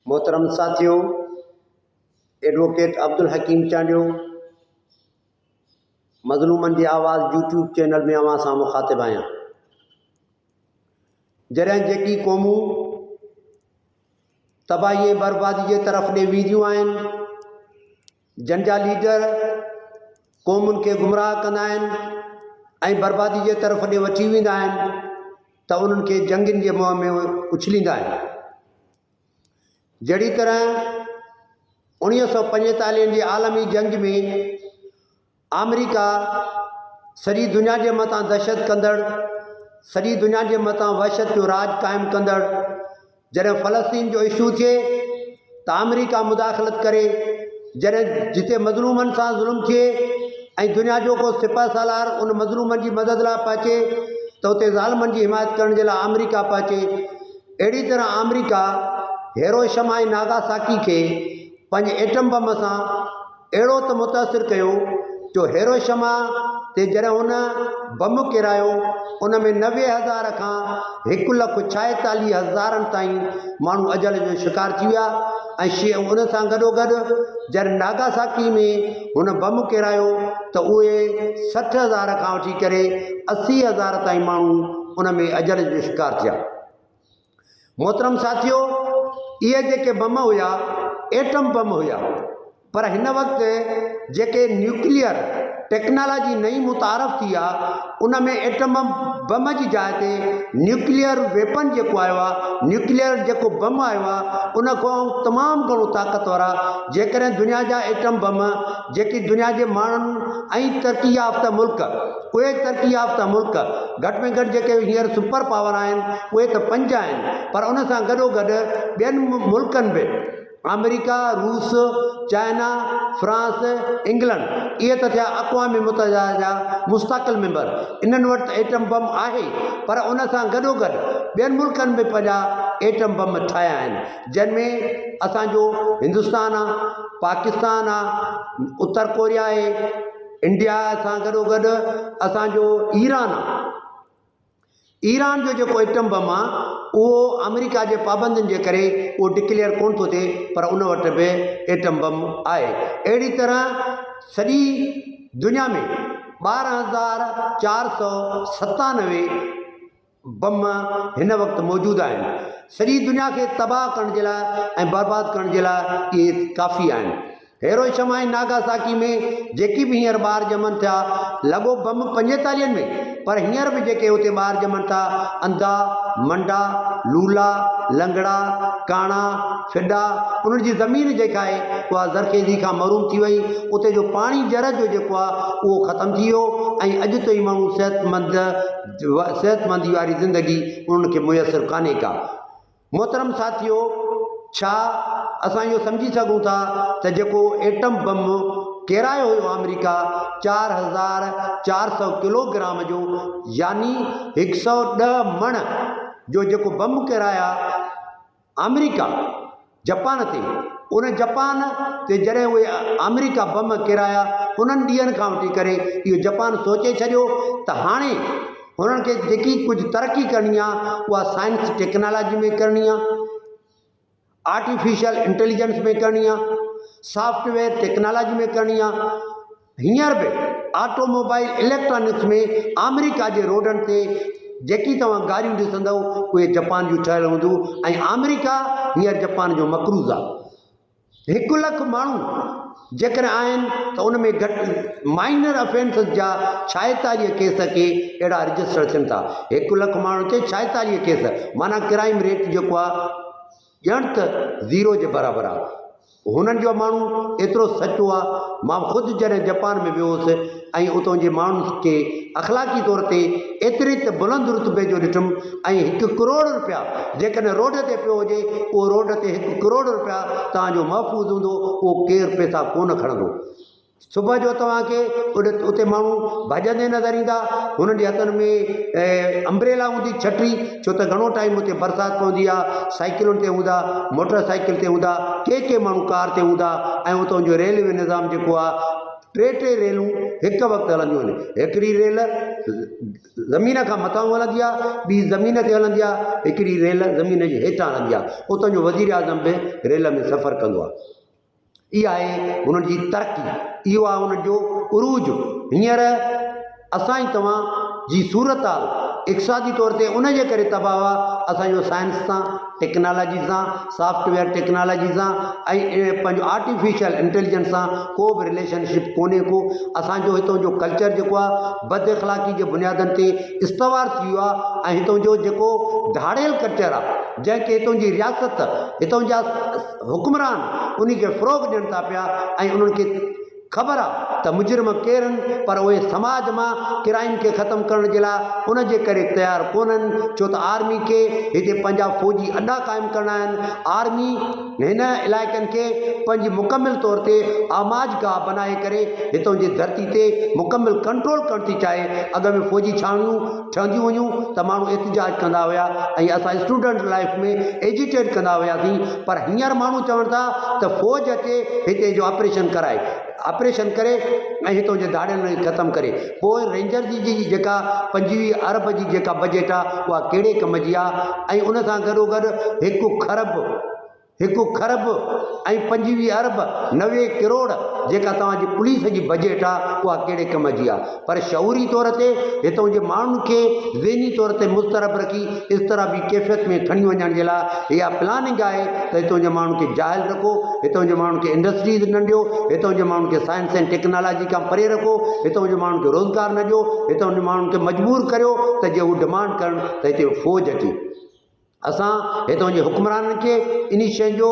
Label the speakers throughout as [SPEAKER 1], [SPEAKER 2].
[SPEAKER 1] محترم ساٿيو ايڊووڪيٽ عبدالحڪيم چانڊيو مظلومن جي آواز يوٽيوب چينل ۾ اوهان سان مخاطب آهيان. جڏهن جيڪي قومون تباهي ۽ بربادي جي طرف ڏي وينديون آهن جن جا ليڊر قومن کي گمراهه ڪندا آهن ۽ بربادي جي طرف ڏي وٺي ويندا آهن ته انهن کي جنگين جي منهن ۾ اڇليندا آهن. جهڙي طرح اوڻيهه سو پنجيتاليهن جي عالمي جنگ ۾ آمريڪا سڄي دنيا جي مٿان دهشت ڪندڙ سڄي دنيا جي مٿان وحشت جو راڄ قائم ڪندڙ جڏهن فلسطين جو اشو ٿئي ته آمريڪا مداخلت ڪري جڏهن جتي مظلومن سان ظلم ٿئي ۽ دنيا جو ڪو سپهه سالار ان مظلومن جي مدد لاء پهچي ته اتي ظالمن جي حمايت ڪرڻ جي لاء آمريڪا پهچي. اهڙي طرح آمريڪا هيروشما ۽ ناگاساڪي کي پنهنجي ايٽم بم سان اهڙو ته متاثر ڪيو جو هيروشما تي جڏهن هن بم ڪيرايو ان ۾ 90 هزار کان هڪ لک ڇائيتاليهه هزارن تائين ماڻهو اجل جو شڪار ٿي ويا ۽ ان سان گڏوگڏ جڏهن ناگاساڪي ۾ هن بم ڪيرايو ته اهي 60 هزار کان وٺي ڪري 80 هزار تائين ماڻهو ان ۾ اجل جو شڪار ٿيا. محترم ساٿيو! اهي جيڪي بم هيا ايٽم بم هيا پر هن وقت جيڪي نيوڪليئر ٽيڪنالاجي نئين متعارف ٿي آ ان ۾ ايٽم بم جي جاء تي نيوڪليئر ويپن جيڪو آيو آ نيوڪليئر جيڪو بم آيو آ ان کان تمام گهڻو طاقتور آ جيڪڏهن دنيا جا ايٽم بم جيڪي دنيا جي ماڻهن ۽ ترقي يافته ملڪ اهي ترقي يافته ملڪ گهٽ ۾ گهٽ جيڪي هينئر سپر پاور آهن اهي ته پنج آهن پر ان سان گڏوگڏ ٻين ملڪن به آمريڪا، روس، چائنا، فرانس، انگلنڊ اهي ته ٿيا اقوام متحده جا مستقل ميمبر انهن وٽ ته ايٽم بم آهي پر ان سان گڏوگڏ ٻين ملڪن به پنهنجا ايٽم بم ٺاهيا آهن جن ۾ اسان جو هندستان آ، پاڪستان آ، اتر ڪوريا آهي، انڊيا سان گڏوگڏ اسان جو ايران آ. ايران جو جيڪو ايٽم بم آ اهو آمريڪا جي پابندين جي ڪري اهو ڊڪليئر ڪونه ٿو ٿئي پر ان وٽ به ايٽم بم آهي. اهڙي طرح سڄي دنيا ۾ 12497 بم هن وقت موجود آهن. سڄي دنيا کي تباهه ڪرڻ جي لاء ۽ برباد ڪرڻ جي لاء اهي ڪافي آهن. هيروشما ۽ ناگاساڪي ۾ جيڪي به هينئر ٻار ڄمن ٿيا، لڳو بم پنجيتاليهن ۾ پر هينئر به جيڪي اتي ٻار ڄمن ٿا، انڌا، منڊا، لولا، لنگڙا، ڪاڻا، ڦڏا، انهن جي زمين جيڪا آهي اها زرخيزي کان محروم ٿي وئي، اتي جو پاڻي جر جو جيڪو آهي اهو ختم ٿي ويو ۽ اڄ تائين ماڻهو صحتمند صحتمندي واري زندگي انهن کي ميسر ڪانهي ڪا. محترم ساٿيو! ڇا اسان اهو سمجهي سگهون ٿا ته جيڪو ايٽم بم ڪيرايو هيو آمريڪا 4400 ڪلو گرام جو يعني هڪ سئو ڏهه مڻ جو جيڪو بم ڪيرايا آمريڪا جپان تي ان جپان تي جڏهن اهي آمريڪا بم ڪيرايا انهن ڏينهن کان وٺي ڪري اهو جپان سوچي ڇڏيو ته هاڻي هنن کي جيڪي ڪجهه ترقي ڪرڻي آهي اها سائنس ٽيڪنالاجي ۾ ڪرڻي آهي آرٽيفيشل انٽيليجنس ۾ ڪرڻي آهي سافٽ ويئر ٽيڪنالاجي ۾ ڪرڻي آهي هينئر به آٽو موبائل اليڪٽرانڪس ۾ آمريڪا جي روڊن تي جيڪي توهان گاڏيون ڏسندؤ اهي جپان جون ٺهيل هونديون ۽ آمريڪا هينئر جپان جو مقروض آهي. هڪ لک ماڻهو جيڪڏهن آهن ته ان ۾ گهٽ مائنر افينسز جا ڇائيتاليهه ڪيس ڪي اهڙا رجسٽر ٿين ٿا. هڪ لک ماڻهن تي ڇائيتاليهه ڪيس معنيٰ ڪرائيم ريٽ جيڪو آهي ڄڻ ته زيرو جي برابر آ. هنن جو ماڻهو ايترو سچو آ. مان خود جڏهن جپان ۾ ويو هوس ۽ اتان جي ماڻهن کي اخلاقي طور تي ايتري ته بلند رتبي جو ڏٺم ۽ هڪ ڪروڙ رپيا جيڪڏهن روڊ تي پيو هجي اهو روڊ تي هڪ ڪروڙ رپيا توهان جو محفوظ هوندو اهو ڪير پئسا ڪونه کڻندو. صبح جو توهان کي اتي ماڻهو ڀڄندي نظر ايندا، هنن جي هٿن ۾ امبريلا هوندي ڇٽي، ڇو ته گهڻو ٽائيم اتي برسات پوندي آهي، سائيڪلن تي هوندا، موٽر سائيڪل تي هوندا، ڪي ڪي ماڻهو ڪار تي هوندا ۽ اتان جو ريلوي نظام جيڪو آهي. ٽي ٽي ريلون هڪ وقت هلنديون آهن. هڪڙي ريل زمين کان مٿانهون هلندي آهي، ٻي زمين تي هلندي آهي، هڪڙي ريل زمين جي هيٺان هلندي آهي. اتان جو وزيراعظم به ريل ۾ سفر ڪندو آهي. اها آهي هنن جي ترقي، اهو آهي هنن جو عروج. هينئر اسان ۽ توهان جي صورتحال اقتصادي طور تي ان جي ڪري تباهه آهي، اسان جو سائنس سان، ٽيڪنالاجي سان، سافٽ ويئر ٽيڪنالاجي سان ۽ پنهنجو آرٽيفيشل انٽيليجنس سان ڪو به رليشن شپ ڪونهي ڪو. اسان جو هتان جو ڪلچر جيڪو آهي بد اخلاقي جي بنيادن تي استوار ٿي ويو آهي ۽ هتان جو جيڪو ڌاڙيل ڪلچر آهي جنهن کي هتان جي رياست، هتان جا حڪمران انهي کي فروغ ڏين ٿا پيا ۽ انهن کي خبر آ ته مجرم ڪير آهن پر اهي سماج مان ڪرائيم کي ختم ڪرڻ جي لاء ان جي ڪري تيار ڪونهن ڇو ته آرمي کي هتي پنهنجا فوجي اڏا قائم ڪرڻا آهن آرمي هن علائقن کي پنهنجي مڪمل طور تي آماج گاهه بنائي ڪري هتان جي ڌرتي تي مڪمل ڪنٽرول ڪرڻ ٿي چاهي اڳ ۾ فوجي ڇانوڻيون ٺهنديون هيون ته ماڻهو احتجاج ڪندا هيا ۽ اسان اسٽوڊنٽ لائيف ۾ ايجيٽيٽ ڪندا هياسين پر هينئر ماڻهو چون ٿا ته فوج اچي هتي جو آپريشن ڪرائي آپريشن ڪري ۽ هتو جي ڌاڙيلن کي ختم ڪري پوء رينجر جي جي جيڪا 25 ارب جي جيڪا بجيٽ آ اها ڪهڙي ڪم جي آ ۽ ان سان گڏو گڏ هڪ کرب هڪ کرب ۽ 25 ارب 90 ڪروڙ جيڪا توهان جي پوليس جي بجيٽ آ اها ڪهڙي ڪم جي آ پر شعوري طور تي هتون جي ماڻهن کي ذهني طور تي مضطرب رکي اضطرابي ڪيفيت ۾ کڻي وڃڻ جي لاء اها پلاننگ آهي ته هتون جي ماڻهن کي جاهل رکو هتون جي ماڻهن کي انڊسٽريز نه ڏيو هتون جي ماڻهن کي سائنس ۽ ٽيڪنالاجي کان پري رکو هتون جي ماڻهن کي روزگار نه ڏيو هتون جي ماڻهن کي مجبور ڪريو ته جي هو ڊمانڊ ڪرن ته هتي فوج اچي. اسان هتان جي حڪمرانن کي انهي شيء جو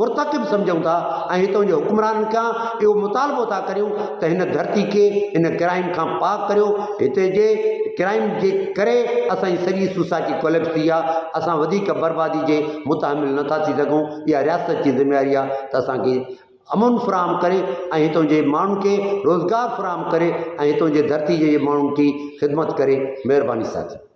[SPEAKER 1] مرتڪب سمجهون ٿا ۽ هتان جي حڪمرانن کان اهو مطالبو ٿا ڪريون ته هن ڌرتي کي ان ڪرائيم کان پاڪ ڪريو هتي جي ڪرائيم جي ڪري اسان جي سڄي سوسائٽي ڪوليپس ٿي آهي اسان وڌيڪ بربادي جي متحمل نٿا ٿي سگهون اها رياست جي ذميواري آهي ته اسان کي امن فراهم ڪري ۽ هتان جي ماڻهن کي روزگار فراهم ڪري ۽ هتان جي ڌرتي جي ماڻهن کي خدمت ڪري مهرباني ساٿيو.